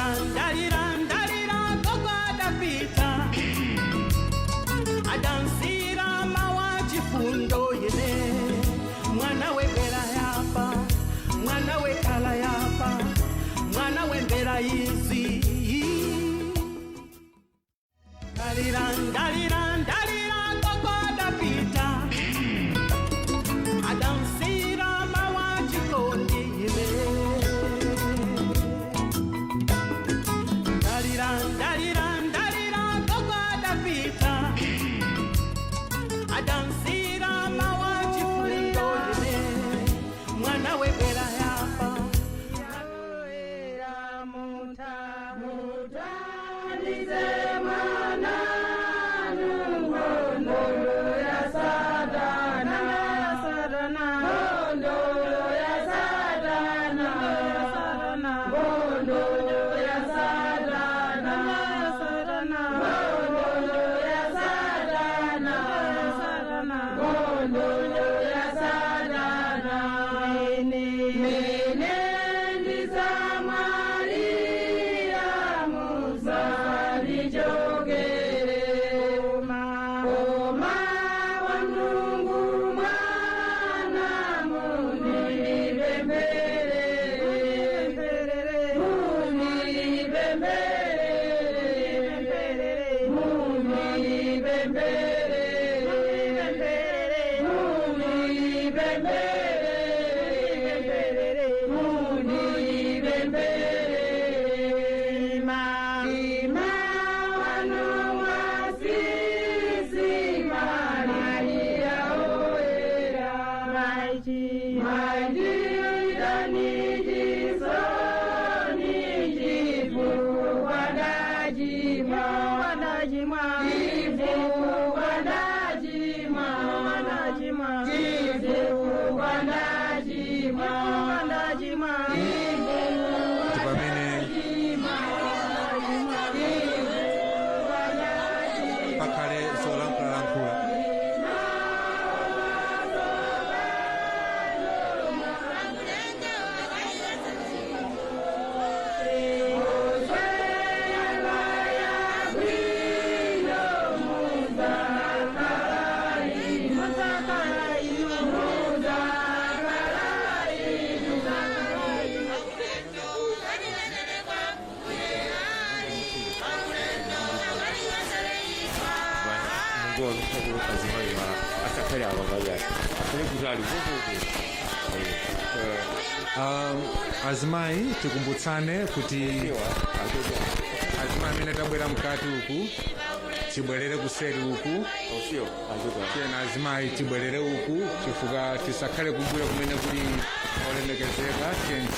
Ndalira, ndalira, ndalira, gogo adapita. Adansira mawa chifundo yene. Mwana webera yapa, mwana wekala yapa, mwana wembera izi. Ndalira, ndalira, ndalira, gogo adapita. Adansira mawa chikondi yene. Ndalira, ndalira, ndalira, gogo adapita. Adansira mawa chifundo yene. Mwana webera yapa. Kuti pamene pakhale zolankhulalankhula. Asakhale avakayati akhale kuti ali kokoko. Azimayi, tikumbutsane kuti azimayi amene tabwera mkati uku tibwerere kuseri uku. Tiyena azimayi, tibwerere uku chifukwa tisakhale kumbuyo kumene kuli olemekezeka. Tiyeni.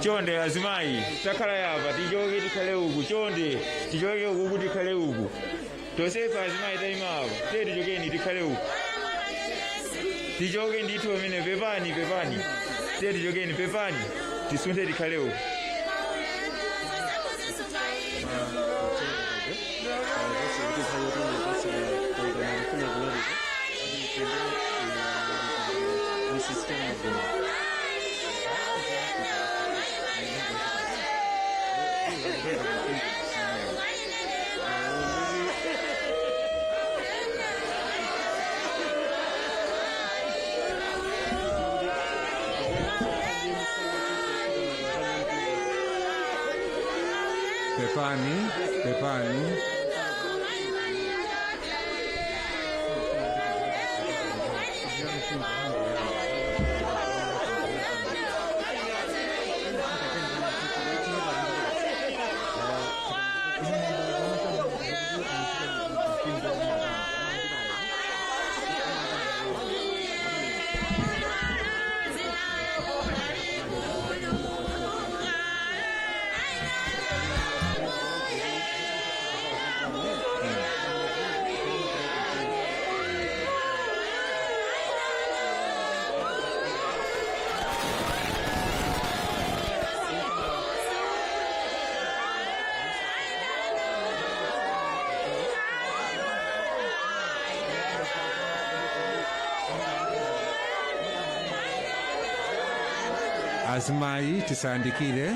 Chonde azimayi, takhala yapa, tichoke tikhale uku. Chonde tichoke uku kuti tikhale uku. Tosefa azimayi tayima apa, tiye tichokeni tikhale uku. Tichoke ndithu pamene. Pepani, pepani, tiye tichokeni. Pepani, tisunthe tikhale uku. Pepani, pepani. Azimayi tisayandikire,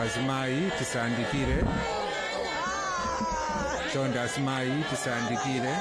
azimayi tisayandikire, chonde azimayi tisayandikire.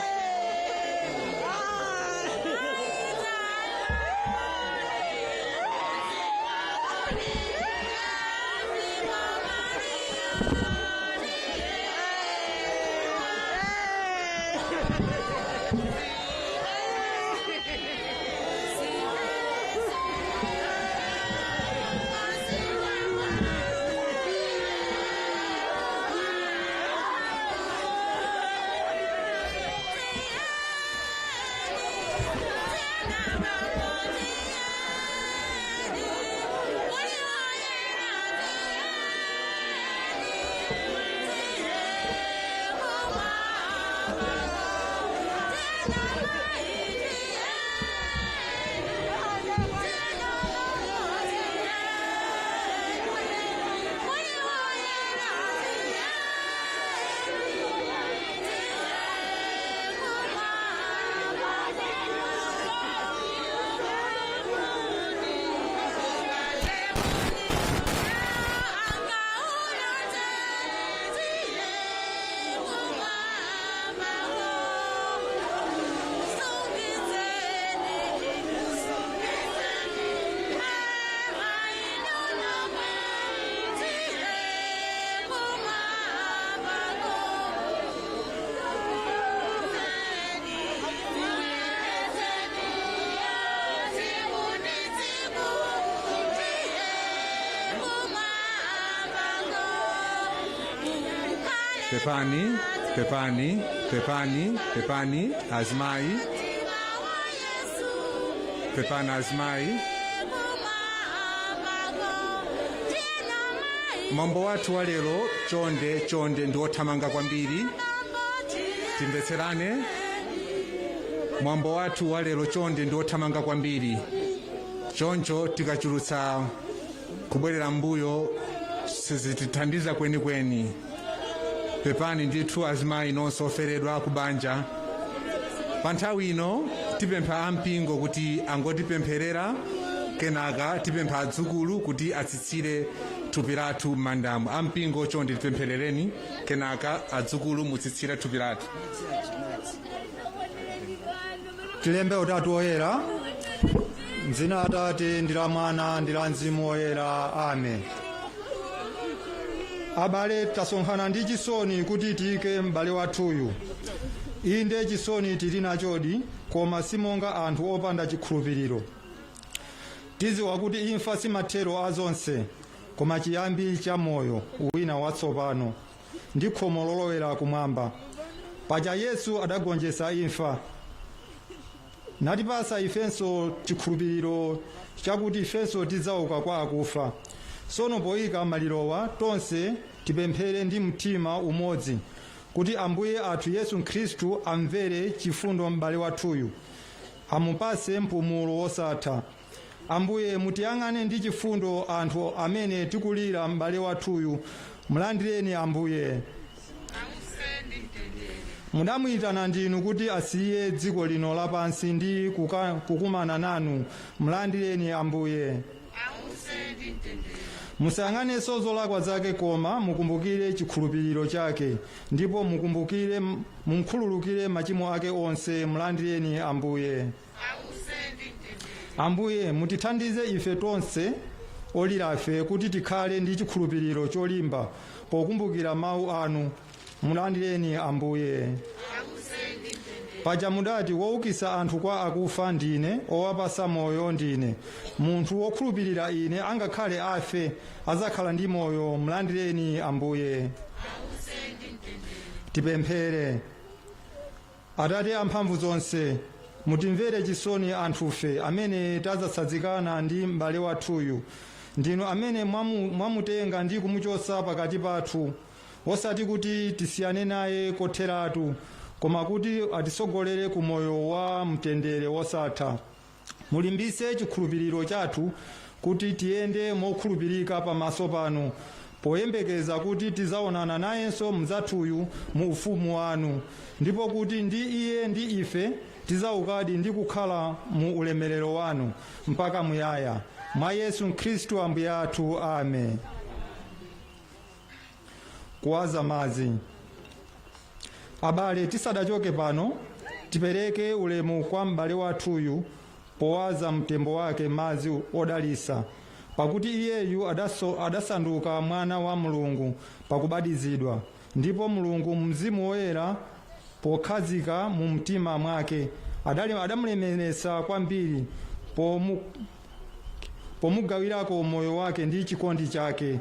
Pepani, pepani, pepani, pepani azimayi, pepani azimayi. Mwambo wathu wa lero, chonde chonde, ndi wothamanga kwambiri. Timvetserane. Mwambo wathu wa lero, chonde, ndi wothamanga kwambiri. Choncho tikachulutsa kubwerera mbuyo sizitithandiza kwenikweni. Pepani ndithu azimayi nonse oferedwa kubanja. Pa nthawi ino tipempha ampingo kuti angotipempherera, kenaka tipempha adzukulu kuti atsitsire thupi lathu m'mandamo. Ampingo, chonde tipempherereni, kenaka adzukulu mutsitsire thupi lathu. Tilembe Utatu Woyera. Mdzina Atate ndi la Mwana ndi la Mzimu Woyera, amen. Abale, tasonkhana ndi chisoni kuti tiyike m'bale wathuyu. Inde, chisoni tili nachodi, koma simonga anthu opanda chikhulupiriro. Tiziwa kuti imfa si mathero a zonse, koma chiyambi cha moyo wina watsopano ndi khomo lolowera kumwamba. Paja Yesu adagonjetsa imfa, natipasa ifenso chikhulupiriro chakuti ifenso tidzauka kwa akufa. Tsono poyika malirowa, tonse tipemphere ndi mtima umodzi kuti Ambuye athu Yesu Khristu amvere chifundo m'bale wathuyu, amupase mpumulo wosatha. Ambuye, mutiyang'ane ndi chifundo anthu amene tikulira m'bale wathuyu. Mulandireni, Ambuye. Mudamuyitana ndinu kuti asiye dziko lino lapansi ndi kukumana nanu. Mulandireni, Ambuye. Musayang'anenso zolakwa zake, koma mukumbukire chikhulupiriro chake, ndipo mukumbukire, munkhululukire machimo ake onse. Mulandireni, Ambuye. Ambuye, mutithandize ife tonse olirafe kuti tikhale ndi chikhulupiriro cholimba pokumbukira mawu anu. Mulandireni, Ambuye. Paja mudati, "Woukitsa anthu kwa akufa ndine, owapasa moyo ndine. Munthu wokhulupirira ine, angakhale afe, azakhala ndi moyo." Mulandireni, Ambuye. Tipemphere. Atate amphamvu zonse, mutimvere chisoni anthufe amene tazatsanzikana ndi m'bale wathuyu. Ndinu amene mwamutenga ndi kumuchotsa pakati pathu, osati kuti tisiyane naye kotheratu, koma kuti atisogolere ku moyo wa mtendere wosatha. Mulimbise chikhulupiriro chathu kuti tiyende mokhulupirika pamaso panu, poyembekeza kuti tidzaonana nayenso mnzathuyu mu ufumu wanu, ndipo kuti ndi iye ndi ife Tizaukadi ndi kukhala mu ulemerero wanu mpaka muyaya, mwa Yesu Khristu Ambuye athu. Amen. Kuwaza madzi. Abale, tisadachoke pano, tipereke ulemu kwa m'bale wathuyu powaza mtembo wake madzi odalisa, pakuti iyeyu adasanduka mwana wa Mulungu pakubatizidwa, ndipo Mulungu Mzimu Woyera pokhazika mu mtima mwake adamulemeretsa kwambiri pomugawirako moyo wake ndi chikondi chake.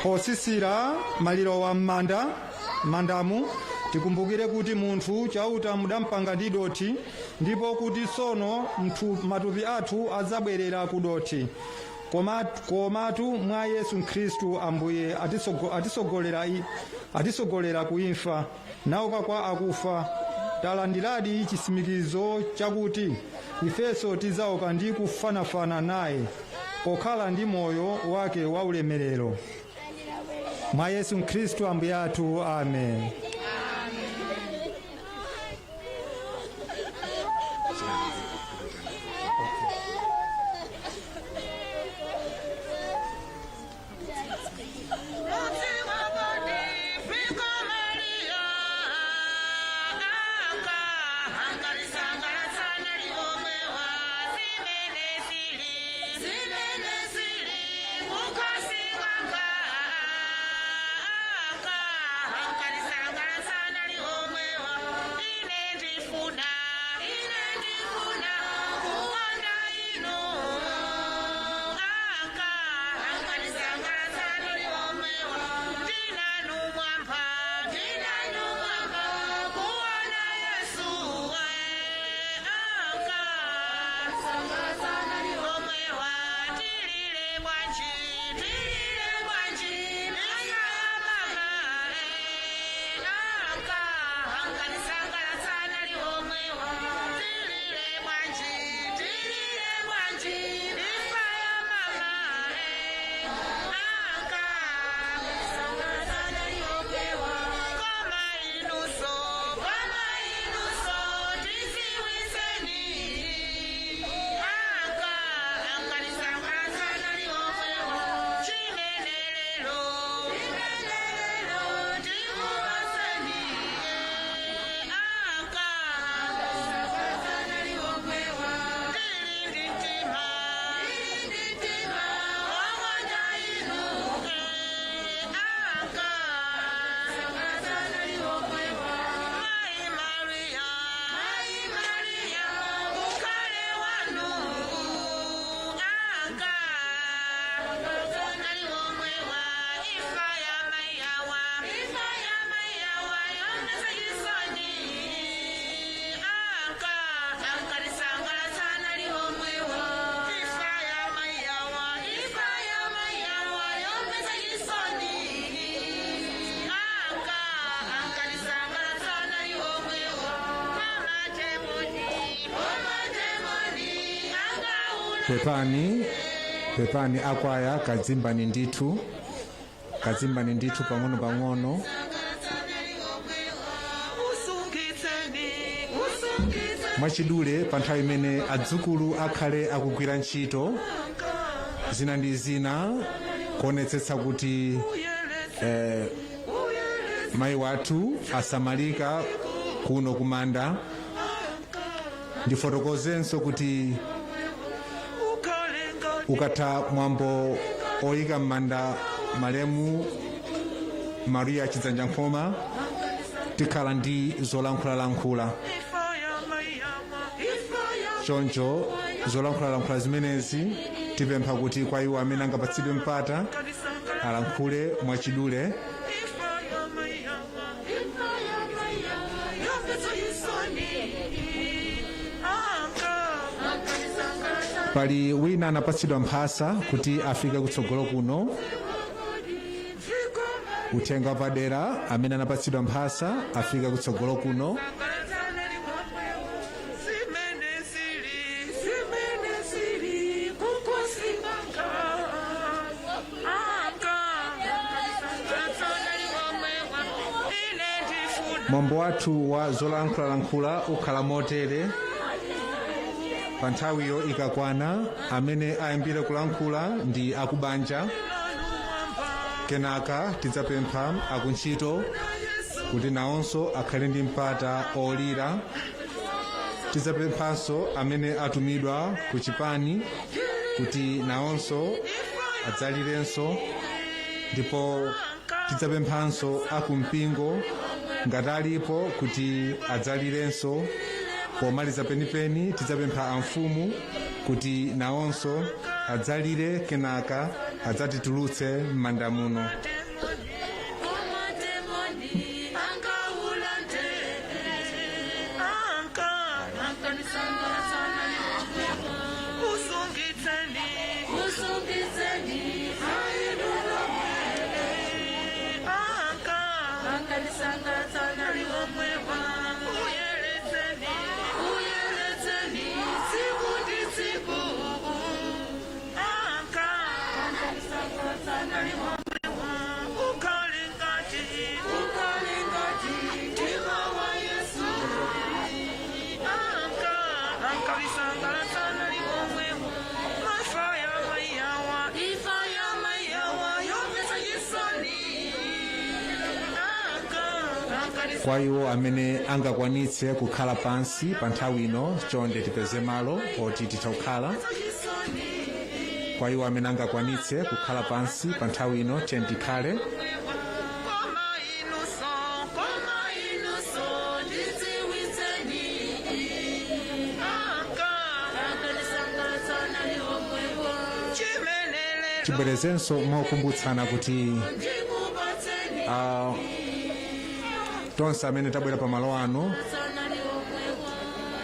Posisira maliro wa m'manda mandamu, tikumbukire kuti munthu Chauta mudampanga ndi dothi, ndipo kuti tsono matupi athu adzabwerera ku dothi. Komatu mwa Yesu Khristu Ambuye atisogolera kuimfa nauka kwa akufa, talandiradi chisimikizo chakuti ifenso tidzauka ndi kufanafana naye pokhala ndi moyo wake wa ulemerero, mwa Yesu Khristu Ambuye athu. Amen. Zimene zili kukhosi kwanga. Pepani, pepani akwaya, kadzimbani ndithu, kadzimbani ndithu pang'ono pang'ono. Mwachidule, pa nthawi imene adzukulu akhale akugwira ntchito zina ndi zina kuonetsetsa kuti mayi wathu asamalika kuno kumanda, ndifotokozenso kuti ukatha mwambo oyika m'manda malemu Maria Chidzanja Nkhoma, tikhala ndi zolankhulalankhula. Choncho zolankhulalankhula zimenezi tipempha kuti kwa iwo amene angapatsidwe mpata alankhule mwachidule. Pali wina anapatsidwa mphasa kuti afike kutsogolo kuno. Uthenga wapadera, amene anapatsidwa mphasa afike kutsogolo kuno. Zimene zili, zimene zili kukosimanga anga ine ndifuna. Mwambo wathu wa zolankhulalankhula ukhala motere: pa nthawiyo ikakwana, amene ayambire kulankhula ndi akubanja, kenaka tidzapempha akuntchito kuti nawonso akhale ndi mpata olira, tidzapemphanso amene atumidwa ku chipani kuti nawonso adzalirenso, ndipo tidzapemphanso akumpingo ngati alipo kuti adzalirenso. Pomaliza penipeni tidzapempha amfumu kuti nawonso adzalire, kenaka adzatitulutse m'manda muno. Komatemoni angaulande anga usungitseni, usungitseni anga uyeletseni, uyeletseni tsiku ndi tsiku anga ukhale ngati, ukhale ngati mtima wa Yesu anga ankalisangalatsana liwomwewo mafa ya mayawa ifa ya mayawa yomvetsa chisoni anga. Kwa iwo amene angakwanitse kukhala pansi pa nthawi ino, chonde tipeze malo oti titha kukhala. Kwa iwo amene angakwanitse kukhala pansi pa nthawi ino, tiye tikhale. Koma inuso, koma inuso ndidziwitseni anga chimenelelo. Tibwerezenso mokumbutsana kuti ndikupatseni tonse amene tabwera pa malo ano,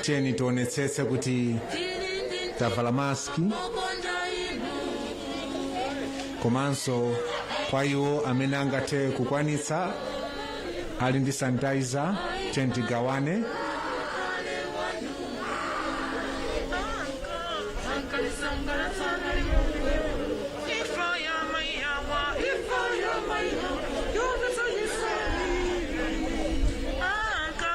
tiyeni tionetsetse kuti tavala maski, komanso kwa iwo amene angathe kukwanitsa ali ndi sanitizer, tiyeni tigawane. Ifa ya mayawa, ifa ya mayawa yomvetsa chisoni anga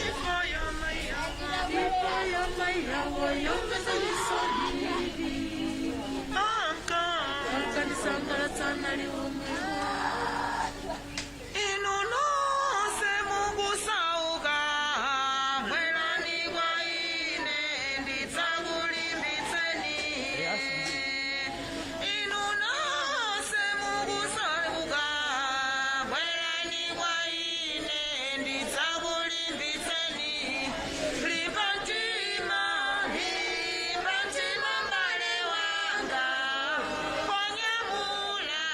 ifa ya mayawa, ifa ya mayawa yomvetsa chisoni anga inu nonse mukusauka, bwerani kwa ine ndidzakulimbitseni. Inu nonse mukusauka, bwerani kwa ine ndidzakulimbitseni. Limba mtima, limba mtima mbale wanga, ponyamula.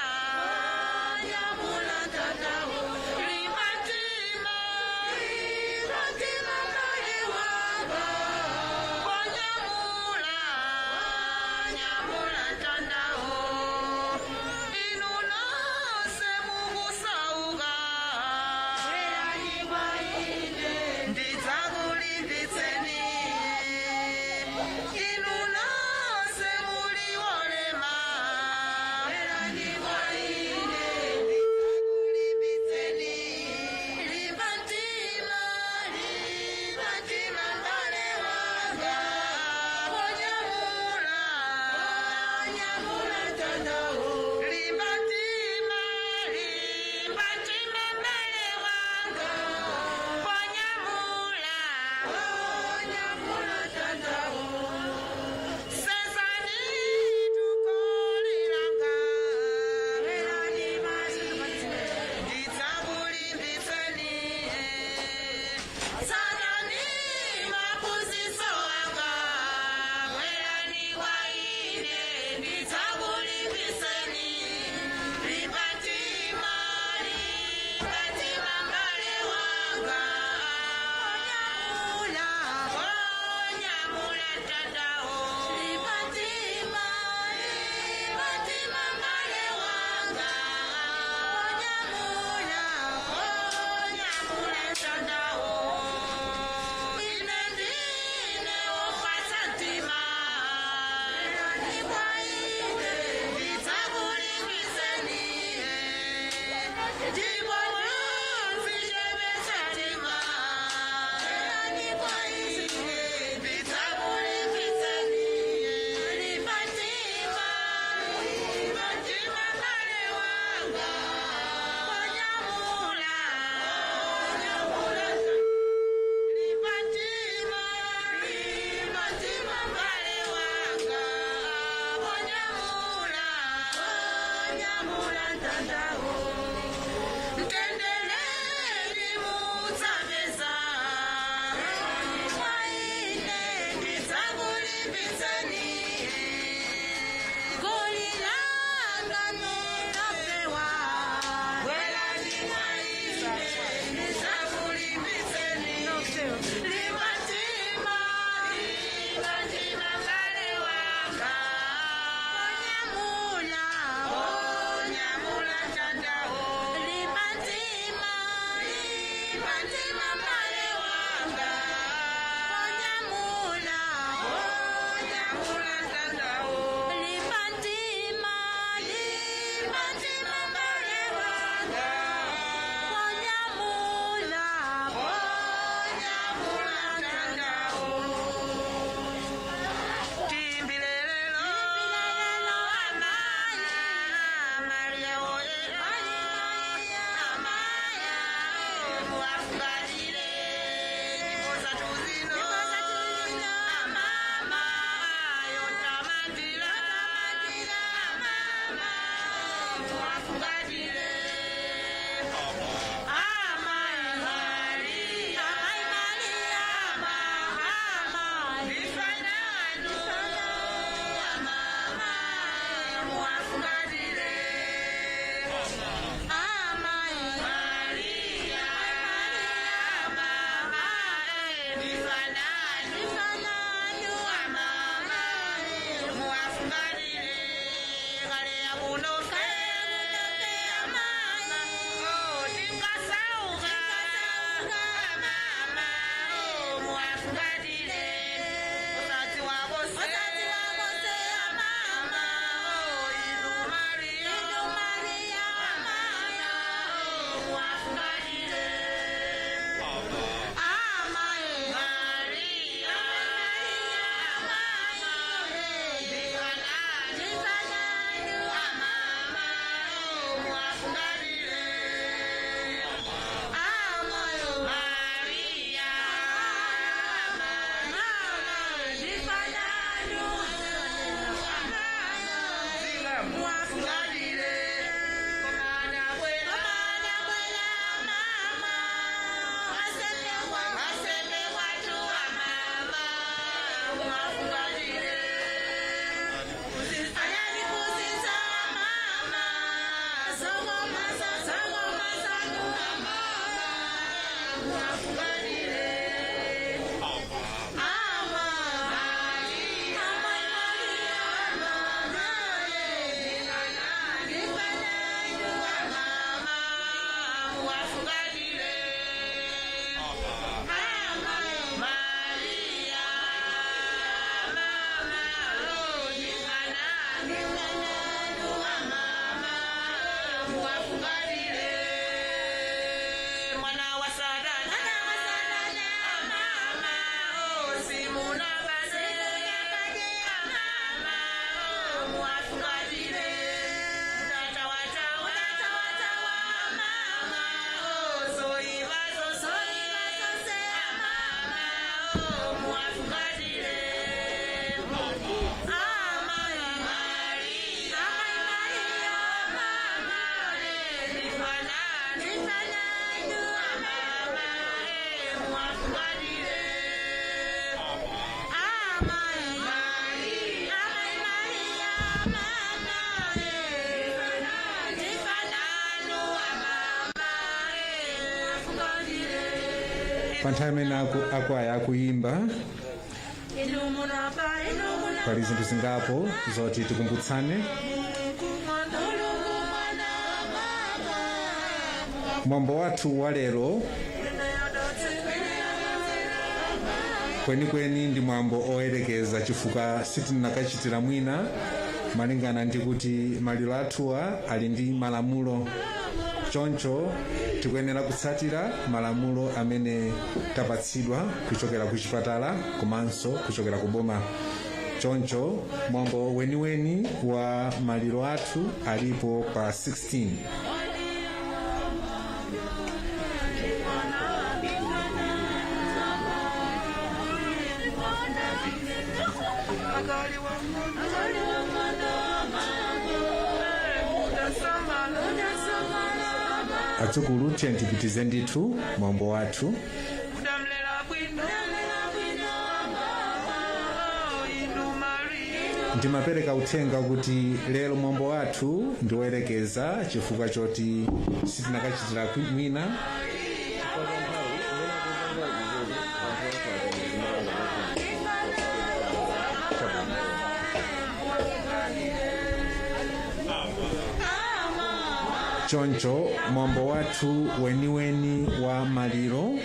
Pa nthawi imene akwaya akuyimba, pali zinthu zingapo zoti tikumbutsane. Mwambo wathu wa lero kwenikweni ndi mwambo oyerekeza, chifukwa sitinakachitira mwina malingana ndi kuti maliro athuwa ali ndi malamulo. Choncho tikuyenera kutsatira malamulo amene tapatsidwa kuchokera ku chipatala komanso kuchokera ku boma. Choncho mwambo weniweni wa maliro athu alipo pa 16. Adzukulu, tiye tipitize ndithu mwambo wathu. Ndimapereka uthenga kuti lero mwambo wathu ndiwoyerekeza chifukwa choti sitinakachitira mwina. Choncho mwambo wathu weniweni wa maliro,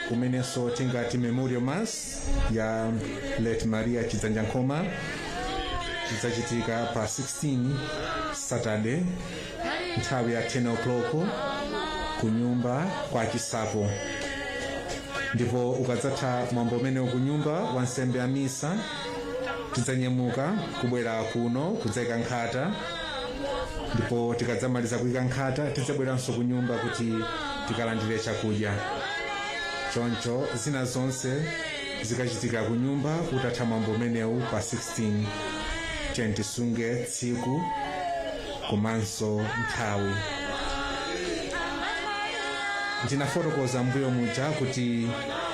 kumenenso tingati memorial mass ya late Maria Chidzanja Nkhoma, chidzachitika pa 16 Saturday, nthawi ya 10 o'clock, ku nyumba kwa Chisapo. Ndipo ukadzatha mwambo umenewu ku nyumba, wansembe a misa, tidzanyamuka kubwera kuno kudzayika nkhata. Ndipo tikadzamaliza kuyika nkhata, tidzabweranso ku nyumba kuti tikalandire chakudya. Choncho zina zonse zikachitika ku nyumba utatha mwambo umenewu pa 16. Tiye tisunge tsiku komanso nthawi. Ndinafotokoza mbuyo muja kuti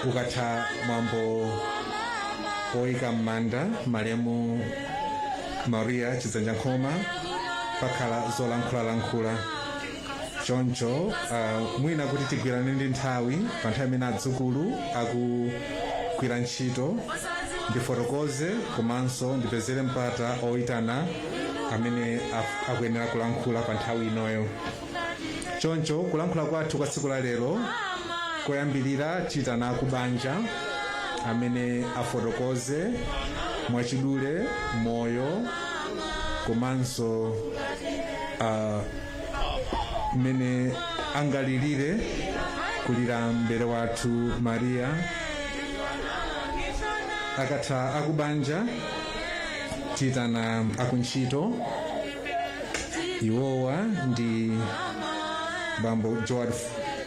ukatha mwambo oyika m'manda malemu Maria Chidzanja Nkhoma, pakhala zolankhulalankhula. Choncho mwina kuti tigwirane ndi nthawi, pa nthawi imene adzukulu akugwira ntchito, ndifotokoze komanso ndipezere mpata oyitana amene akuyenera kulankhula pa nthawi inoyo. Choncho kulankhula kwathu kwa tsiku la lero, koyambirira tiyitana kubanja amene afotokoze mwachidule moyo komanso mmene angalilire kulira mbere wathu Maria. Akatha akubanja, tiyitana akuntchito. Iwowa ndi bambo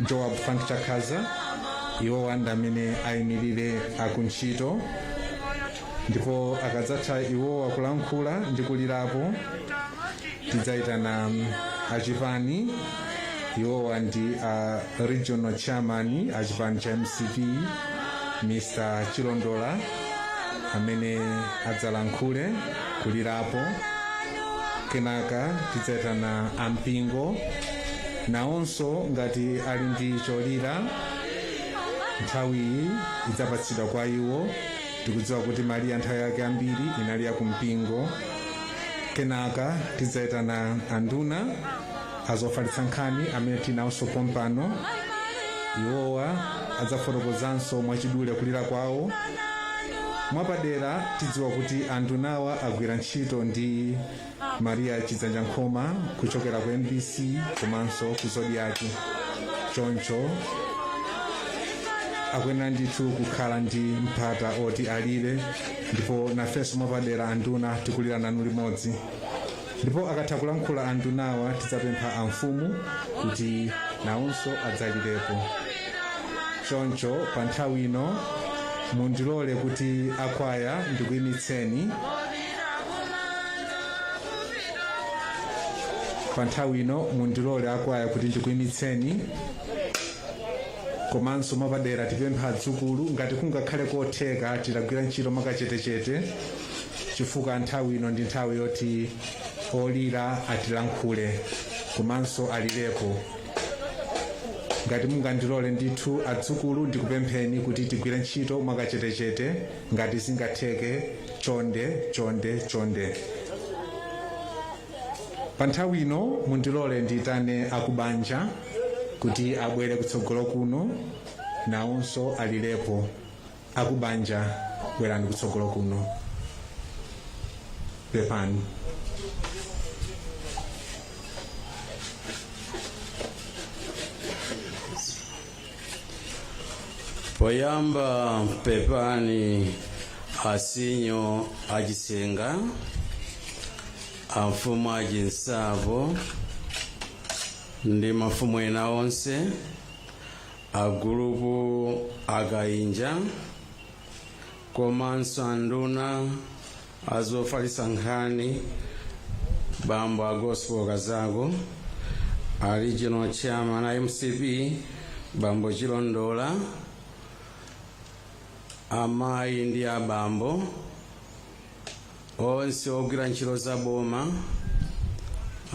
Joab Frank Chakhaza. Iwowa ndi amene ayimirire akuntchito. Ndipo akadzatha iwowa kulankhula ndi kulirapo, tidzayitana achipani. Iwowa ndi a regional chairman achipani cha MCP, Mr Chilondola, amene adzalankhule kulirapo. Kenaka tidzayitana ampingo, nawonso ngati ali ndi cholira, nthawiyi idzapatsidwa kwa iwo. Tikudziwa kuti Maria nthawi yake ambiri inali ya kumpingo. Kenaka tidzayitana anduna azofalitsa nkhani amene tinawonso pompano. Iwowa adzafotokozanso mwachidule kulira kwawo. Mwapadera tidziwa kuti andunawa agwira ntchito ndi Maria Chidzanja Nkhoma kuchokera ku MBC komanso ku Zodiak. Choncho akuyenera ndithu kukhala ndi mpata oti alire, ndipo nafenso mwapadera anduna tikulira nanu limodzi. Ndipo akatha kulankhula andunawa, tidzapempha amfumu kuti nawonso adzalirepo. Choncho pa nthawi ino mundilole kuti akwaya ndikuyimitseni. Pa nthawi ino mundilole akwaya kuti ndikuyimitseni. Komanso mwapadera tipempha adzukulu, ngati kungakhale kotheka, titagwira ntchito mwakachetechete, chifukwa nthawi ino ndi nthawi yoti olira atilankhule komanso alirepo. Ngati mungandilole ndithu, adzukulu, ndikupempheni kuti tigwire ntchito mwakachetechete ngati zingatheke. Chonde, chonde, chonde. Pa nthawi ino mundilole ndiyitane akubanja kuti abwere kutsogolo kuno, nawonso alilepo. Akubanja, bwerani kutsogolo kuno. Pepani. Poyamba, pepani asinyo achisenga, amfumu achinsavo ndi mafumu ena onse, agulupu akayinja, komanso anduna azofalitsa nkhani, bambo a Gospel Kazako, a regional chairman a MCP, bambo Chilondola, amayi ndi abambo onse ogwira ntchito za boma,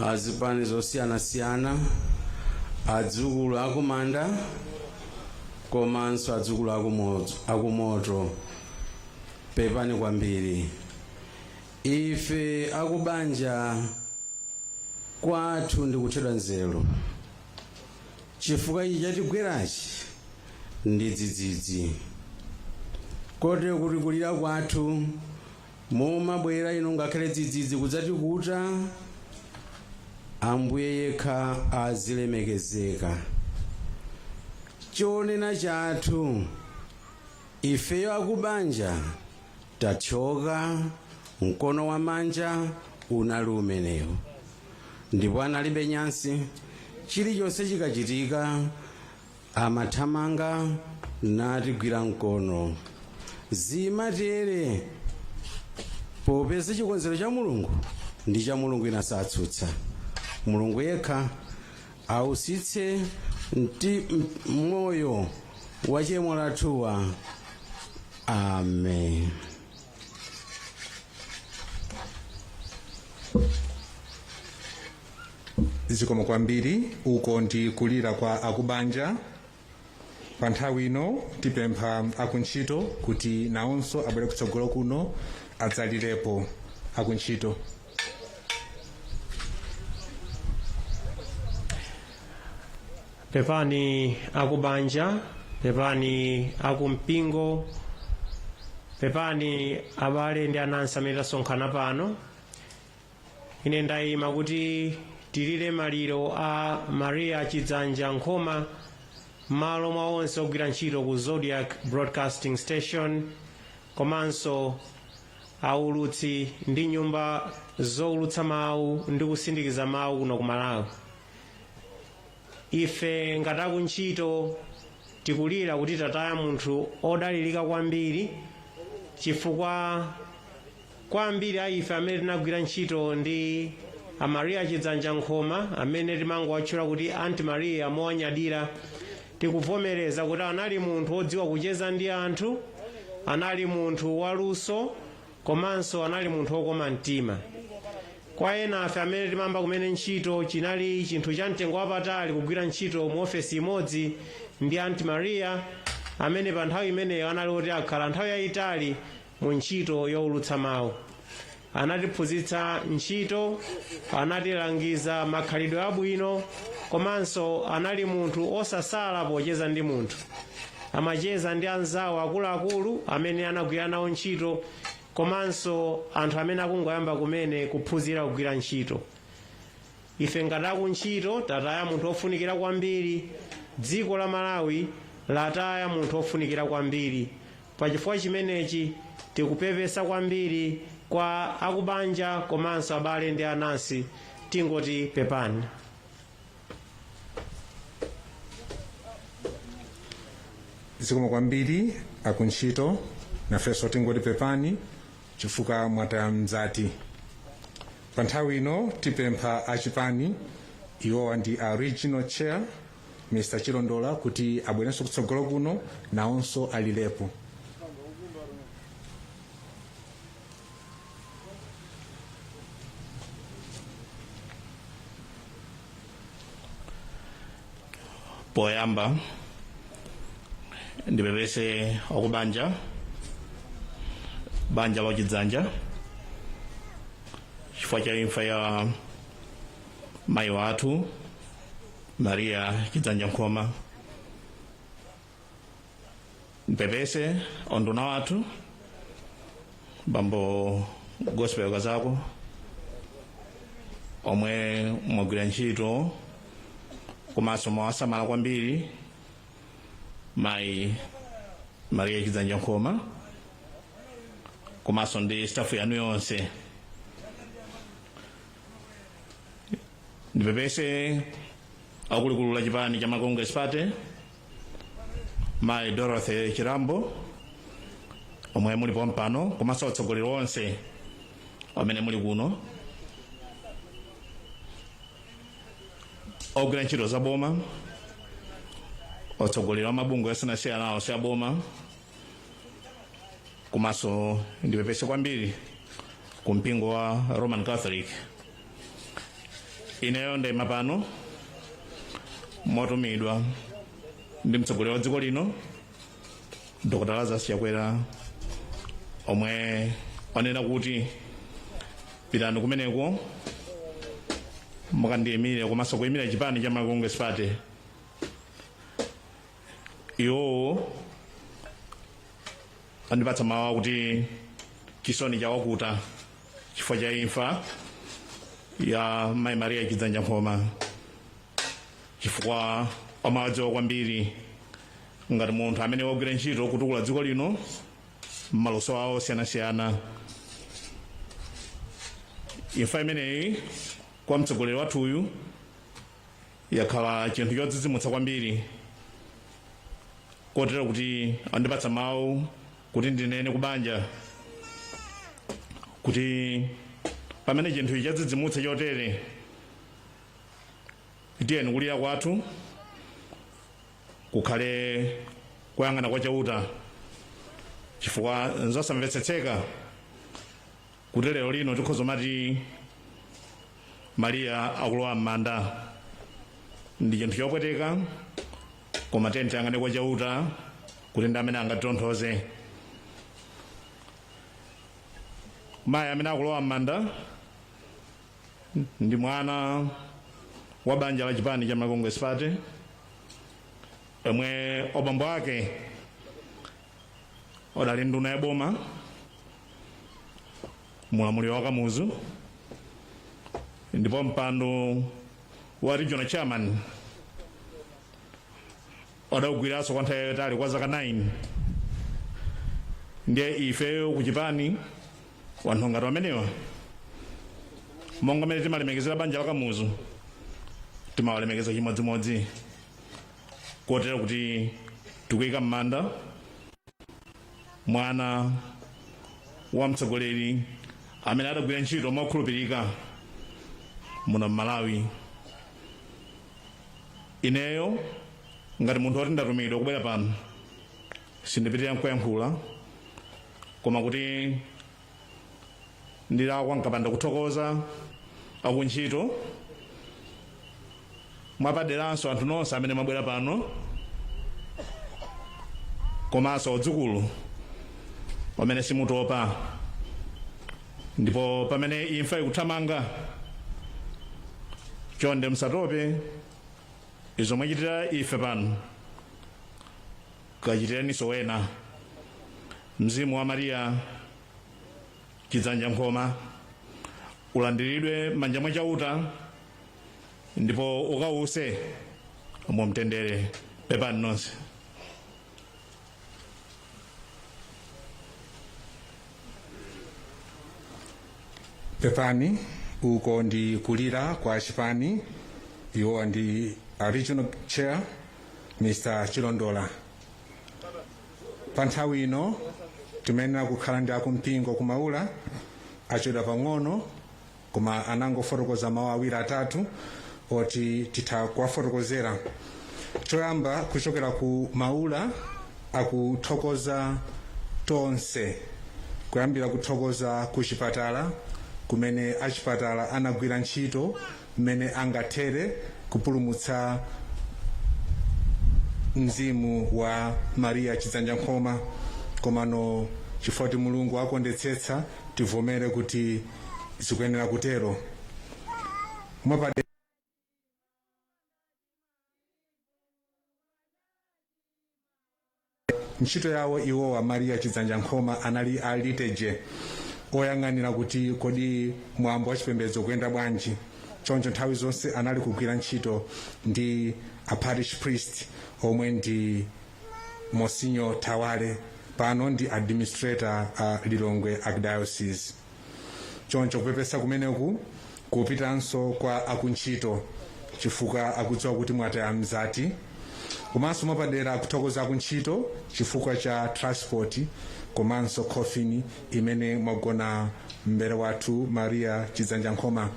azipani zosiyanasiyana, adzukulu akumanda komanso adzukulu akumoto, pepani kwambiri. Ife akubanja kwathu ndikuthedwa nzeru, chifukwa ichi chatigwerachi ndi dzidzidzi, kotero kuti kulira kwathu mumabwera inu ngakhale dzidzidzi kudzatikuta. Ambuye yekha azilemekezeka. Chonena chathu, ifeyo akubanja tathyoka. Mkono wa manja unali umenewo, ndipo analibe nyansi. Chilichonse chikachitika amathamanga natigwira mkono. Zimatere popeza chikonzero cha Mulungu ndi cha Mulungu, inasatsutsa. Mulungu yekha ausitse moyo wa chemo lathuwa. Amen. Zikomo kwambiri. Uko ndi kulira kwa akubanja. Pa nthawi ino tipempha akuntchito kuti nawonso abwere kutsogolo kuno adzalirepo. Akuntchito. Pepani akubanja, pepani akumpingo, pepani abale ndi anansi amene tasonkhana pano. Ine ndayima kuti tilire maliro a Maria Chidzanja Nkhoma m'malo mwa onse ogwira ntchito ku Zodiac Broadcasting Station, komanso aulutsi ndi nyumba zowulutsa mawu ndi kusindikiza mawu kuno ku Malawi. Ife ngati akuntchito tikulira kuti tataya munthu odalirika kwambiri, chifukwa kwambiri a ife amene tinagwira ntchito ndi a Maria Chidzanja Nkhoma, amene timangowatchula kuti Aunt Maria mowanyadira, tikuvomereza kuti anali munthu wodziwa kucheza ndi anthu, anali munthu waluso, komanso anali munthu wokoma mtima. Kwa ena afe amene timayamba kumene ntchito, chinali chinthu cha mtengo wapatali kugwira ntchito mu ofesi imodzi ndi Aunt Maria, amene pa nthawi imeneyo anali oti akhala nthawi yayitali mu ntchito yowulutsa mawu. Anatiphunzitsa ntchito, anatilangiza makhalidwe abwino, komanso anali munthu osasala pocheza ndi munthu. Amacheza ndi anzawo akuluakulu amene anagwira nawo ntchito, komanso anthu amene akungoyamba kumene kuphunzira kugwira ntchito. Ife ngati akuntchito tataya munthu ofunikira kwambiri. Dziko la Malawi lataya munthu ofunikira kwambiri. Pachifukwa chimenechi tikupepesa kwambiri kwa akubanja komanso abale ndi anansi. Tingoti pepani. Zikomo kwambiri akuntchito. Nafenso tingoti pepani chifukwa mwataya mzati. Pa nthawi ino tipempha achipani, iwowa ndi a regional chair Mr Chilondola, kuti abwerenso kutsogolo kuno nawonso alilepo. Poyamba ndipepese akubanja, banja la Chidzanja, chifukwa cha imfa ya mayi wathu Maria Chidzanja Nkhoma. Ndipepese onduna wathu Bambo Gospel Kazako omwe mwagwira ntchito komanso mwawasamala kwambiri mayi Maria Chidzanja Nkhoma komanso ndi staff yanu yonse. Ndipepese akuluakulu la chipani cha Congress Party, mayi Dorothy Chirambo omwe mulipo mpano, komanso atsogoleri onse amene muli kuno, ogwira ntchito za boma, atsogoleri a mabungwe osiyanasiyana onse a boma, komanso ndipepese kwambiri ku mpingo wa Roman Catholic. Ineyo ndayima pano motumidwa ndi mtsogoleri wa dziko lino Dr. Lazarus Chakwera omwe wanena kuti pitani kumeneko mukandiyimire komanso kuyimira chipani cha Congress Party. Iwowo andipatsa mawu akuti chisoni chawakuta chifukwa cha imfa ya mayi Maria Chidzanja Nkhoma, chifukwa amawadziwa kwambiri ngati munthu amene wagwira ntchito kutukula dziko lino m'maluso awo osiyanasiyana. Imfa imeneyi kwa mtsogoleri wathuyu yakhala chinthu chodzidzimutsa kwambiri, kotero kuti andipatsa mawu kuti ndinene kubanja kuti pamene chinthu ichi chadzidzimutsa chotere, tiyeni kulira kwathu kukhale kuyang'ana kwa Chauta, chifukwa nzosamvetsetseka kuti lero lino tikhoza mati Maria akulowa m'manda. Ndi chinthu chopweteka, koma tiyeni tiyang'ane kwa Chauta kuti ndi amene angatonthoze. Mayi amene akulowa m'manda ndi mwana wa banja la chipani cha Congress Party omwe obambo ake odali nduna ya boma mulamuliro wa Kamuzu, ndipo mpando wa regional chairman odawugwiranso kwa nthawi yayitali kwa zaka 9. Ndiye ifeyo kuchipani wanthu ngati amenewa, monga mmene timalemekezera banja la Kamuzu, timawalemekeza chimodzimodzi, kotero kuti tikuyika m'manda mwana wa mtsogoleri amene adagwira ntchito mokhulupirika muno m'Malawi. Ineyo ngati munthu woti ndatumidwa kubwera pano sindipitirira nkuyankhula, koma kuti ndilakwa nkapanda kuthokoza akuntchito mwapaderanso anthu nonse amene mwabwera pano, komanso odzukulu pamene simutopa, ndipo pamene imfa ikuthamanga chonde musatope. Izo mwachitira ife pano kachitiraninso wena. Mzimu wa Maria Chidzanja Nkhoma ulandiridwe m'manja mwa Chauta ndipo ukawuse mumtendere. Pepani nonse. Pepani, uko ndi kulira kwa chipani. Iwowa ndi a regional chair Mr. Chilondola. Pa nthawi ino timayenera kukhala ndi akumpingo kumaula, achedwa pang'ono, koma anangofotokoza mawu awiri atatu oti titha kuwafotokozera. Choyamba, kuchokera ku Maula akuthokoza tonse, kuyambira kuthokoza ku chipatala kumene achipatala anagwira ntchito mmene angathere kupulumutsa mzimu wa Maria Chidzanja Nkhoma. Komano chifukwa kuti Mulungu akondetsetsa, tivomere kuti zikuyenera kutero. Mwapadera ntchito yawo iwowa Maria Chidzanja Nkhoma anali a liturgy, oyang'anira kuti kodi mwambo wa chipembedzo kuyenda bwanji. Choncho nthawi zonse anali kugwira ntchito ndi a parish priest omwe ndi Monsignor Tawale, pano ndi administrator a Lilongwe Archdiocese. Choncho kupepesa kumeneku kupitanso kwa akuntchito chifukwa akudziwa kuti mwataya mzati, komanso mwapadera akuthokoza akuntchito chifukwa cha transport komanso coffin imene mwagona mbere wathu Maria Chidzanja Nkhoma.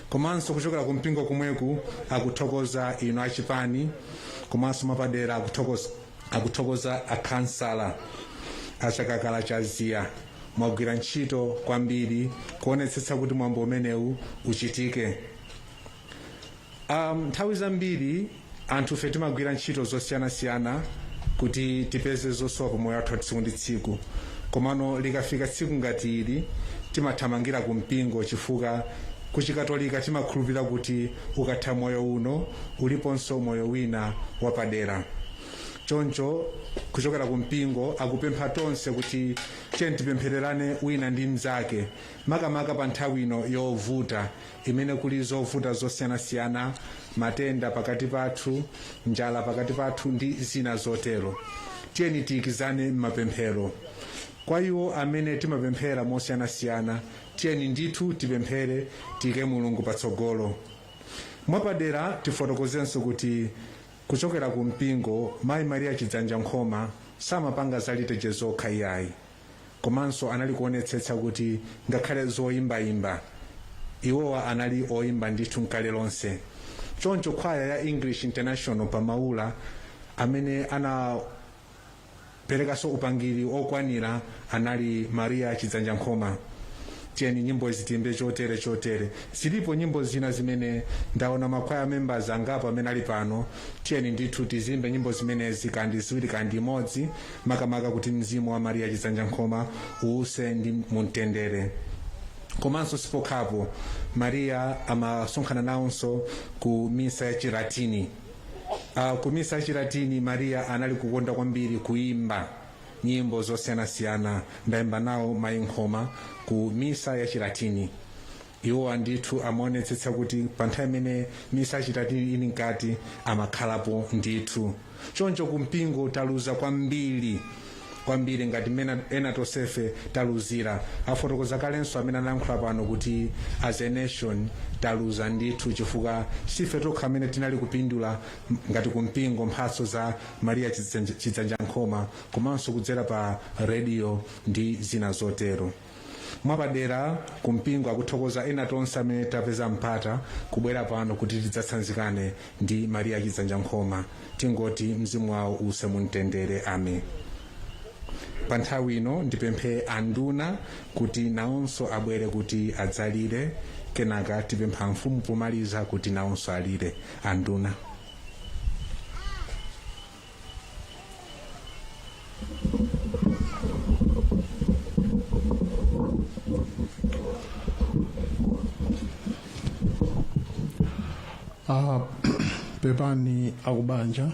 Komanso kuchokera kumpingo kumweku akuthokoza inu achipani, komanso mwapadera akuthokoza akhansala achakakala cha Ziya. Mwagwira ntchito kwambiri kuonetsetsa kuti mwambo umenewu uchitike. Nthawi zambiri anthu fe timagwira ntchito zosiyanasiyana kuti tipeze zosowa pamoyo wathu tsiku ndi tsiku, komano likafika tsiku ngati ili timathamangira ku mpingo, chifukwa kuchikatolika timakhulupirira kuti ukatha moyo uno uliponso moyo wina wapadera. Choncho kuchokera ku mpingo akupempha tonse kuti tiye tipemphererane wina ndi mnzake, makamaka pa nthawi ino yovuta imene kuli zovuta zosiyanasiyana, matenda pakati pathu, njala pakati pathu ndi zina zotero. Tiyeni tiyikizane m'mapemphero. Kwa iwo amene timapemphera mosiyanasiyana, tiyeni ndithu tipemphere, tiyike Mulungu patsogolo. Mwapadera tifotokozenso kuti kuchokera ku mpingo Mayi Maria Chidzanja Nkhoma samapanga za liturgy zokha iyayi, komanso anali kuonetsetsa kuti ngakhale zoyimbayimba, iwowa anali oyimba ndithu nkale lonse. Choncho kwaya ya English International pamaula amene anaperekanso upangiri okwanira anali Maria Chidzanja Nkhoma. Tiyeni nyimbo izi tiyimbe chotere chotere. Zilipo nyimbo zina zimene ndaona makwaya members angapo amene ali pano. Tiyeni ndithu tizimbe nyimbo zimenezi, kandi ziwiri kandi imodzi, makamaka kuti mzimu wa Maria Chidzanja Nkhoma uwuse ndi mumtendere. Komanso sipokhapo, Maria amasonkhana nawonso ku misa ya Chilatini. Ku misa ya Chilatini Maria anali kukonda kwambiri kuimba nyimbo zosiyanasiyana. Ndayimba nawo Mayi Nkhoma ku misa ya Chilatini. Iwowa ndithu amaonetsetsa kuti pa nthawi imene misa ya Chilatini ili mkati amakhalapo ndithu. Choncho kumpingo taluza kwambiri kwambiri ngati mmene ena tonsefe taluzira. Afotokoza kalenso amene anayankhula pano kuti as a nation taluza ndithu, chifukwa sife tokha amene tinali kupindula ngati kumpingo mphatso za Maria Chidzanja Nkhoma, komanso kudzera pa radio ndi zina zotero. Mwapadera kumpingo akuthokoza ena tonse amene tapeza mpata kubwera pano kuti tidzatsanzikane ndi Maria Chidzanja Nkhoma. Tingoti mzimu wawo uwuse mumtendere, amen. Pa nthawi ino ndipemphe anduna kuti nawonso abwere kuti adzalire, kenaka tipempha mfumu pomaliza kuti nawonso alire. Anduna. Pepani akubanja,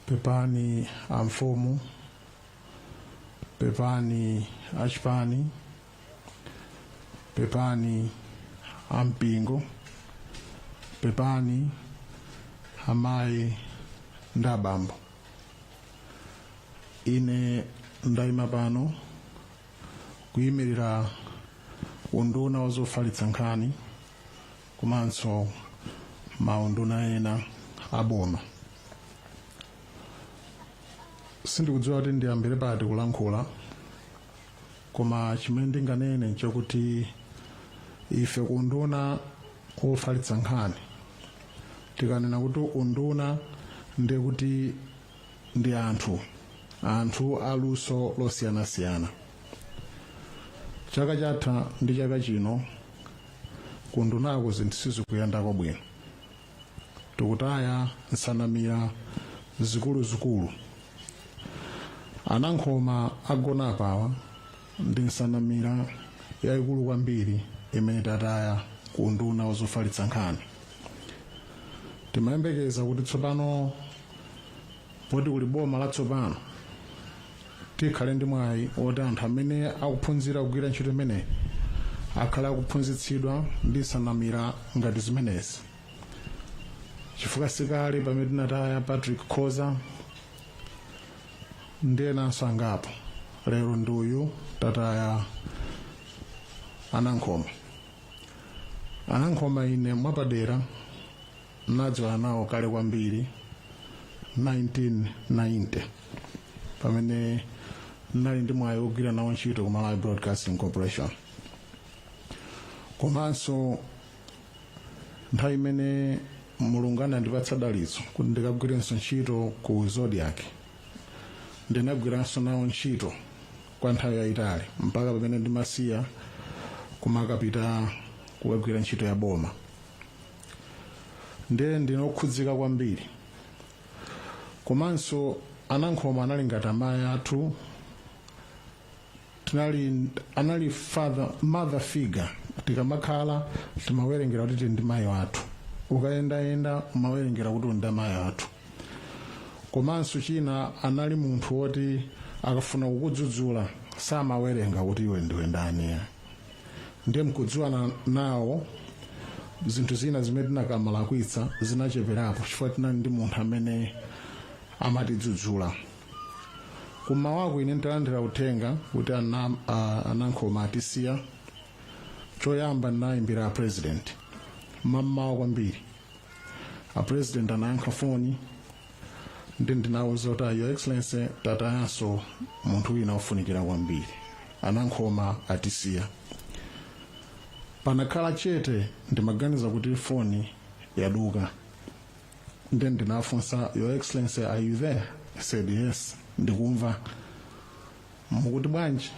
pepani amfumu, pepani achipani, pepani ampingo, pepani amayi ndi abambo. Ine ndayima pano kuyimirira unduna wa zofalitsa nkhani komanso maunduna ena aboma. Sindikudziwa kuti ndiyambire pati kulankhula, koma chimene ndinganene nchakuti ife ku unduna wofalitsa nkhani, tikanena kuti unduna ndiye kuti ndi anthu aluso losiyanasiyana. Chaka chatha ndi chaka chino kundunako zinthu sizikuyendako bwino. Tikutaya nsanamira zikuluzikulu. Anankhoma agona apawa ndi nsanamira yayikulu kwambiri imene tataya ku unduna wazofalitsa nkhani. Timayembekeza kuti tsopano poti kuli boma latsopano, tikhale ndi mwayi woti anthu amene akuphunzira kugwira ntchito imeneyi akhale akuphunzitsidwa ndi nsanamira ngati zimenezi, chifukwa sikale pamene tinataya Patrick Khoza ndi enanso angapo. Lero ndi uyu, tataya Anankhoma. Anankhoma ine mwapadera nadziwana nawo kale kwambiri, 1990, pamene nali ndi mwayi wogwira nawo ntchito ku Malawi Broadcasting Corporation, komanso nthawi imene Mulungu anandipatsa dalitso kuti ndikagwirenso ntchito ku Zodiak, ndinagwiranso nawo ntchito kwa nthawi yayitali mpaka pamene ndimasiya kumakapita kukagwira ntchito ya boma. Ndiye ndinokhudzika kwambiri. Komanso Anankhoma anali ngati amayi athu, tinali, anali father mother figure. Tikamakhala timawerengera kuti tili ndi mayi athu, ukayendayenda umawerengera kuti uli ndi amayi athu. Komanso china, anali munthu woti akafuna kukudzudzula samawerenga kuti iwe ndiwe ndani. Ndiye mkudziwana nawo, zinthu zina zimene tinakamalakwitsa zinacheperapo chifukwa tinali ndi munthu amene amatidzudzula. Kumawako ine nditalandira uthenga kuti Anankhoma atisiya, choyamba ndinayimbira a President mammawa kwambiri. A President anayankha foni, ndi ndinawuza kuti, "Your Excellency, tatayanso munthu wina ofunikira kwambiri, Anankhoma atisiya." Panakhala chete, ndimaganiza kuti foni yaduka. Then ndinafunsa, "Your Excellency, are you there?" He said, "Yes, ndikumva, mukuti bwanji?"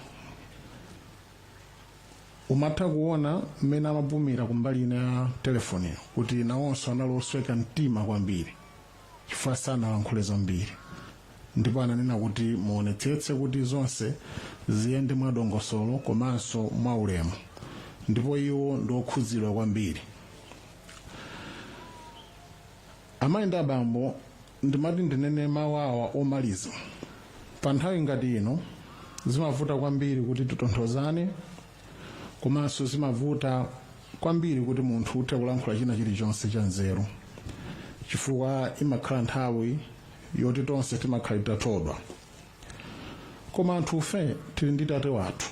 Umatha kuona mmene amapumira kumbali ina ya telefoniyo kuti nawonso anali osweka mtima kwambiri, chifukwa sanalankhule zambiri. Ndipo ananena kuti muonetsetse kuti zonse ziyende mwadongosolo komanso mwaulemu, ndipo iwo ndi okhudzidwa kwambiri. Amayi ndi abambo, ndimati ndinene mawu awa omaliza. Pa nthawi ngati ino zimavuta kwambiri kuti titonthozane, komanso zimavuta kwambiri kuti munthu uthe kulankhula china chilichonse cha nzeru, chifukwa imakhala nthawi yoti tonse timakhala titathodwa. Koma anthufe tili ndi tate wathu.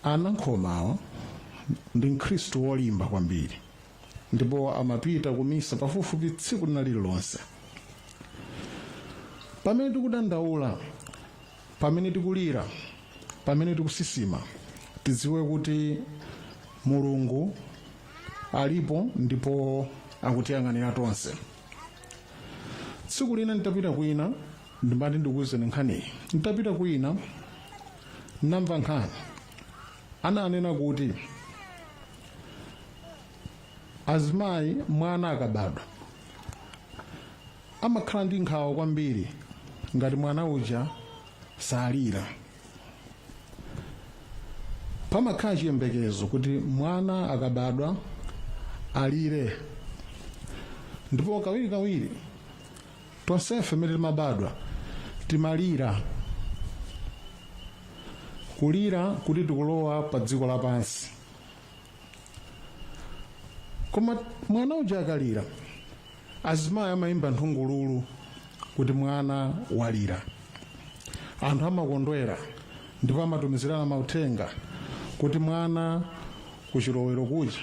Anankhomawa ndi Mkhristu wolimba kwambiri, ndipo amapita kumisa pafupifupi tsiku lina lililonse. Pamene tikudandaula, pamene tikulira, pamene tikusisima, tidziwe kuti Mulungu alipo ndipo akutiyang'anira tonse. Tsiku lina nditapita kwina, ndimati ndikuwuzeni nkhaniyi, nditapita kwina namva nkhani, ananena kuti azimayi mwana akabadwa amakhala ndi nkhawa kwambiri ngati mwana uja salira. Pamakhala chiyembekezo kuti mwana akabadwa alire, ndipo kawirikawiri tonsefe mmene timabadwa timalira, kulira kuti tikulowa pa dziko lapansi. Koma mwana uja akalira, azimayi amayimba nthungululu kuti mwana walira. Anthu amakondwera ndipo amatumizirana mauthenga kuti mwana kuchilowero kuja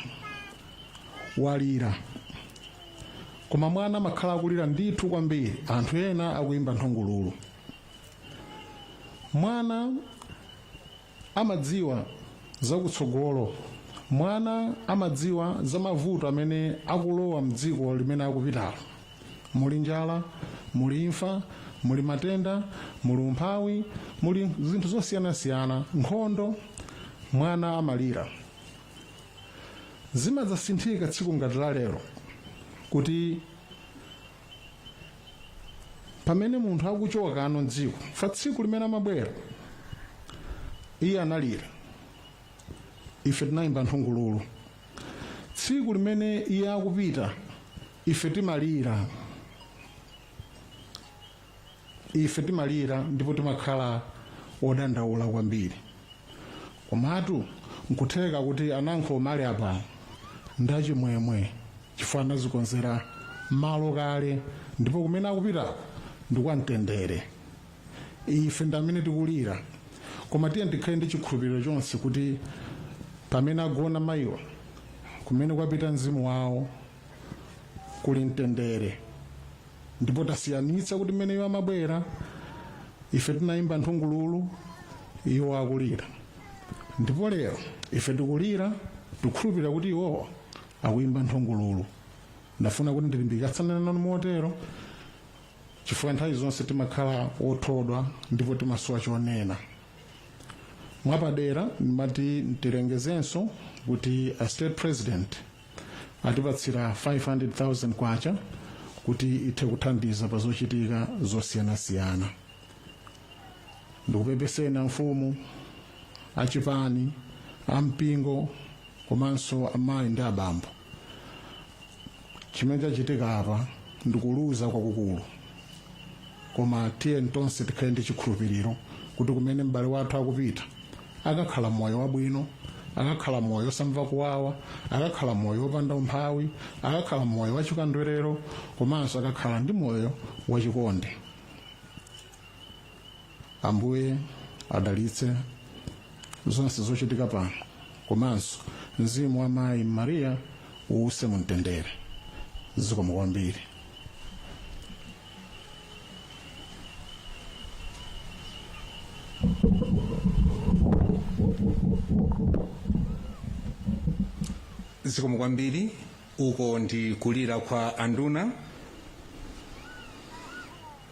walira. Koma mwana amakhala akulira ndithu kwambiri, anthu ena akuyimba nthungululu. Mwana amadziwa zakutsogolo, mwana amadziwa za mavuto amene akulowa mdziko limene akupitalo. Muli njala, muli imfa, muli matenda, muli umphawi, muli zinthu zosiyanasiyana, nkhondo. Mwana amalira. Zimadzasinthika tsiku ngati la lero. Kuti pamene munthu akuchoka ano mdziko, fa tsiku limene amabwera iye analira, ife tinayimba nthungululu. Tsiku limene iye akupita, ife timalira, ife timalira ndipo timakhala odandaula kwambiri. Komatu nkutheka kuti anankhoma ali apa ndachimwemwe, chifukwa anazikonzera malo kale, ndipo kumene akupitako ndikwamtendere. Ife ndi amene tikulira, koma tiye tikhale ndi chikhulupiriro chonse kuti pamene agona mayiwa, kumene kwapita mzimu wawo kuli mtendere. Ndipo tasiyanitsa kuti mmene iwo amabwera ife tinayimba nthungululu, iwo akulira, ndipo lero ife tikulira, tikukhulupirira kuti iwowo akuyimba nthungululu. Ndafuna kuti ndilimbikitsane nanu motero, chifukwa nthawi zonse timakhala othodwa ndipo timasowa chonena. Mwapadera ndimati tilengezenso kuti a State President atipatsira 500,000 kwacha kuti ithe kuthandiza pa zochitika zosiyanasiyana. Ndikupepeseni amfumu, achipani, ampingo komanso amayi ndi abambo. Chimene chachitika apa ndikuluza kwakukulu, koma tiye tonse tikhale ndi chikhulupiriro kuti kumene m'bale wathu akupita akakhala moyo wabwino, akakhala moyo osamva kuwawa, akakhala moyo wopanda umphawi, akakhala moyo wachikondwerero, komanso akakhala ndi moyo wachikondi. Ambuye adalitse zonse zochitika pano, komanso mzimu wa mayi Maria uwuse mumtendere. Zikomo kwambiri. Zikomo kwambiri. Uko ndi kulira kwa anduna.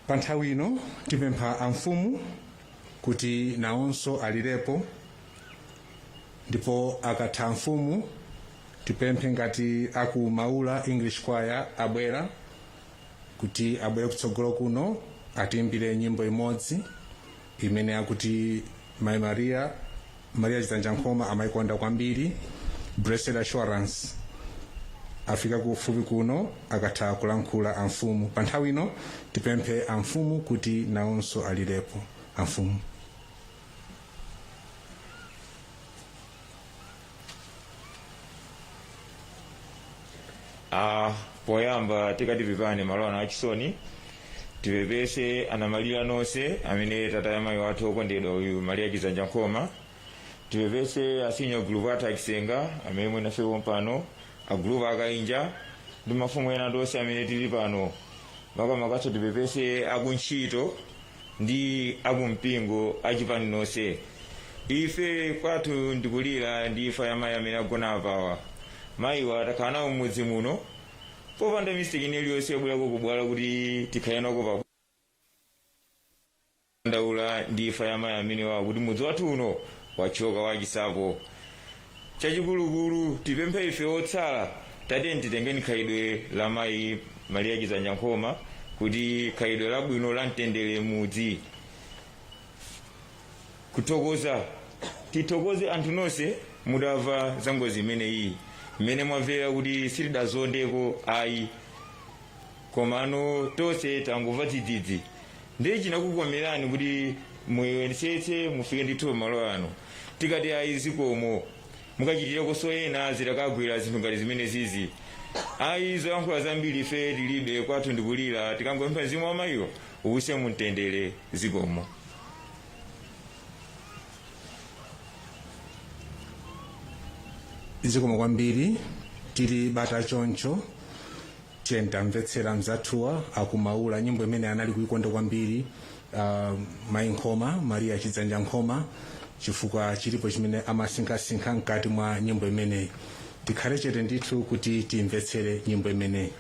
Pa nthawi ino tipempha amfumu kuti nawonso alirepo, ndipo akatha amfumu tipemphe ngati aku Maula English Choir abwera, kuti abwere kutsogolo kuno atiimbire nyimbo imodzi imene akuti Mai Maria, Maria Chidzanja Nkhoma amayikonda kwambiri, Blessed Assurance. Afika kufupi kuno akatha kulankhula amfumu. Pa nthawi ino tipemphe amfumu kuti nawonso alirepo. Amfumu. Poyamba tikati pepani malo ano achisoni, tipepese anamalira nonse amene tataya mayi wathu okondedwa uyu Maria Chidzanja Nkhoma. Tipepese a senior group athu achisenga amene muli nafe pano, a group akainja ndi mafumu ena tonse amene tili pano. Makamakaso tipepese akuntchito ndi akumpingo, achipani nonse. Ife kwathu ndikulira ndi imfa ya mayi amene agona apawa. Mayiwa takhala nawo m'mudzi muno popanda mistake ina iliyonse yobwerako kubwala kuti tikhale nako pa ndaula ndi imfa ya mayi amenewa kuti mudzi wathu uno wachoka wachisapo. Chachikulukulu tipemphe ife otsala, tatiyeni titengeni khalidwe la mayi Maria Chidzanja Nkhoma, kuti khalidwe labwino la mtendere mudzi. Kuthokoza, tithokoze anthu nonse mudamva za ngozi imeneyi, mmene mwamvera kuti sitidazondeko ayi, komano tonse tangomva dzidzidzi, ndiye chinakukomerani kuti muyesetse mufike ndithu malo ano. Tikati ayi, zikomo. Mukachitirekonso ena zitakagwera zinthu ngati zimene zizi. Ayi, zoyankhula zambiri ife tilibe, kwathu ndikulira. Tikangopempha mzimu wa mayiwo uwuse mumtendere. Zikomo. Zikomo kwambiri. Tili bata choncho, tiye tamvetsera mzathuwa akumaula nyimbo imene anali kuikonda kwambiri, mayi Nkhoma, Maria Chidzanja Nkhoma, chifukwa chilipo chimene amasinkhasinkha mkati mwa nyimbo imeneyi. Tikhale chete ndithu kuti timvetsere nyimbo imeneyi.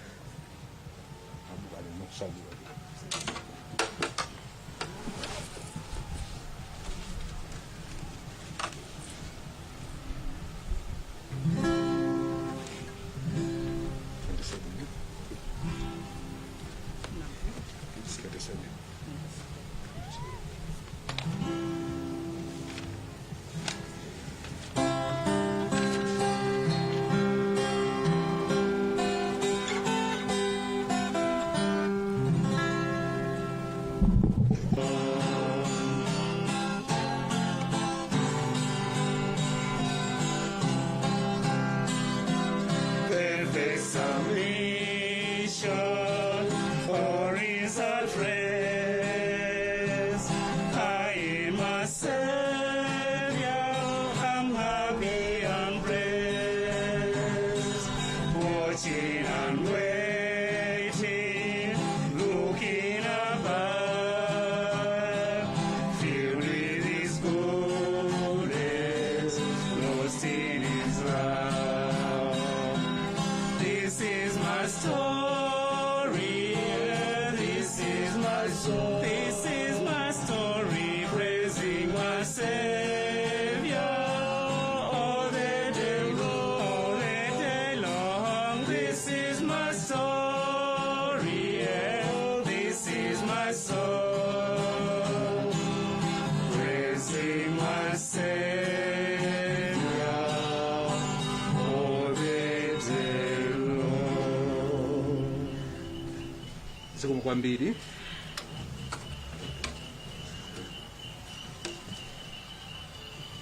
Kwambiri.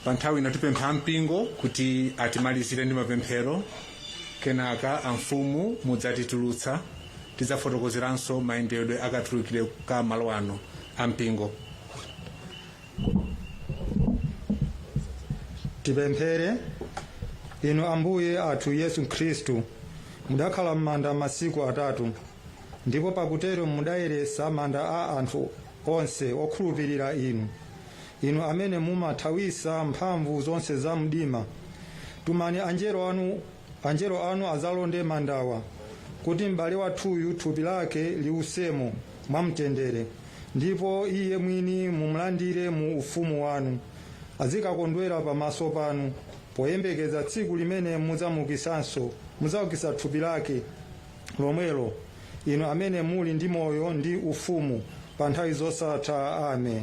Pa nthawi ino tipempha mpingo kuti atimalizire ndi mapemphero, kenaka amfumu mudzatitulutsa, tidzafotokozeranso mayendedwe akatulukire ka malo ano. Ampingo. Tipemphere. Inu Ambuye athu Yesu Khristu, mudakhala m'manda masiku 3, ndipo pakutero mudayeresa manda a anthu onse okhulupirira inu. Inu amene mumathawisa mphamvu zonse za mdima, tumani anjelo anu azalonde mandawa, kuti m'bale wathuyu thupi lake liusemo mwamtendere, ndipo iye mwini mumulandire mu ufumu wanu, azikakondwera pamaso panu, poyembekeza tsiku limene mudzamukisanso, mudzaukisa thupi lake lomwelo. Inu amene muli ndi moyo ndi ufumu pa nthawi zosatha. Amen.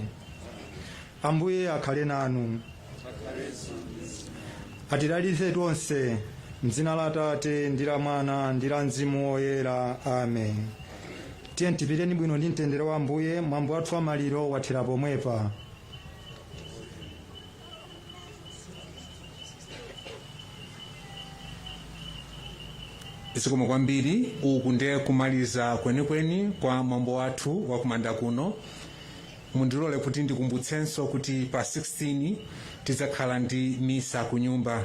Ambuye akhale nanu. Atidalitse tonse mdzina la Tate ndi la Mwana ndi la Mzimu Woyera. Amen. Tiye tipiteni bwino ndi mtendere wa Ambuye. Mwambo wathu wa maliro wathera pomwepa. Zikomo kwambiri. Uku ndiye kumaliza kwenikweni kwa mwambo wathu wakumanda kuno. Mundilole kuti ndikumbutsenso kuti pa 16 tidzakhala ndi misa ku nyumba,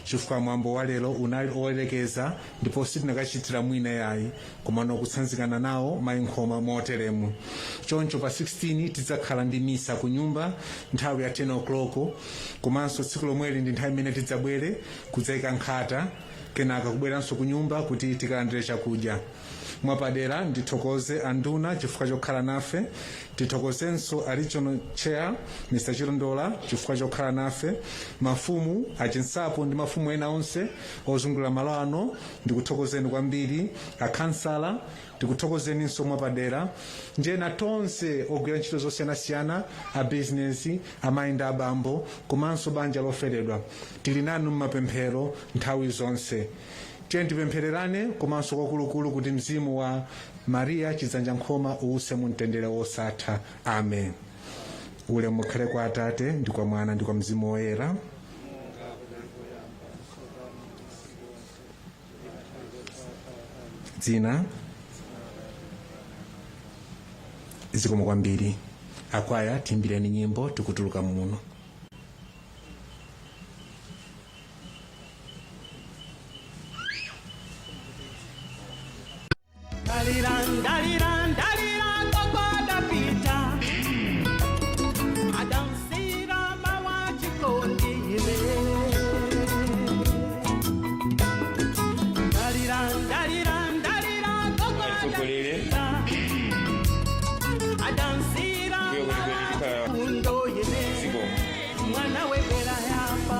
chifukwa mwambo wa lero unali owelekeza ndipo sitinakachitira mwina yayi, komano kutsanzikana nawo mayi Nkhoma moteremu. Choncho pa 16 tidzakhala ndi misa ku nyumba nthawi ya 10 o'clock, komanso tsiku lomweli ndi nthawi imene tidzabwere kudzayika nkhata, kenaka kubweranso ku nyumba kuti tikalandire chakudya. Mwapadera ndithokoze anduna chifukwa chokhala nafe, tithokozenso a regional chair Mr Chilondola chifukwa chokhala nafe, mafumu achinsapo ndi mafumu ena onse ozungulira malo ano, ndikuthokozeni kwambiri. Akhansala, tikuthokozeninso mwapadera, ndi ena tonse ogwira ntchito zosiyanasiyana, a bizinesi, amayi ndi abambo, komanso banja loferedwa. Tili nanu mmapemphero nthawi zonse. Tiye tipemphererane, komanso kwakulukulu kuti mzimu wa Maria Chidzanja Nkhoma uwuse mu mtendere wosatha. Amen. Ulemu ukhale kwa Atate ndi kwa Mwana ndi kwa Mzimu Woyera. Dzina. Zikomo kwambiri. Akwaya, timbireni nyimbo tikutuluka muno. Ndalira, ndalira, ndalira, gogo dapita. Adansira mawa chikondile. Ndalira, ndalira, ndalira, gogo Atitsogolere. dapita. Adansira Kuyo kwenikweni tikhala kundo yene. Zikomo. Mwana webera yapa.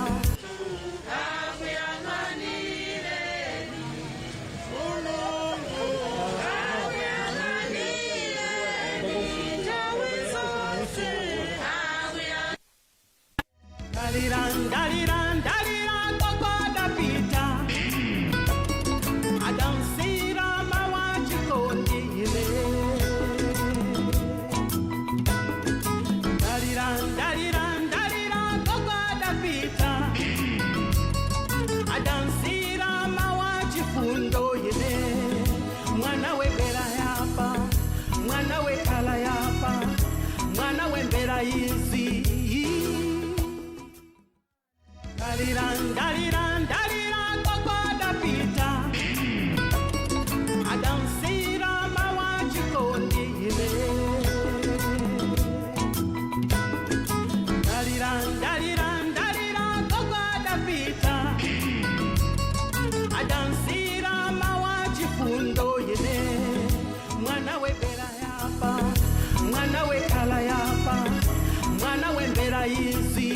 Ndalira, ndalira, ndalira, gogo dapita. Adansira mawa chikondile. Ndalira, ndalira, ndalira, gogo dapita. Adansira mawa chifundo yene. Mwana webera yapa, mwana wekala yapa, mwana wembera izi. Ndalira, ndalira, ndalira, gogo dapita. Adansira mawa chikondile. Ndalira, ndalira, ndalira, gogo dapita. Adansira mawa chifundo yene. Mwana webera yapa, mwana wekala yapa, mwana wembera izi.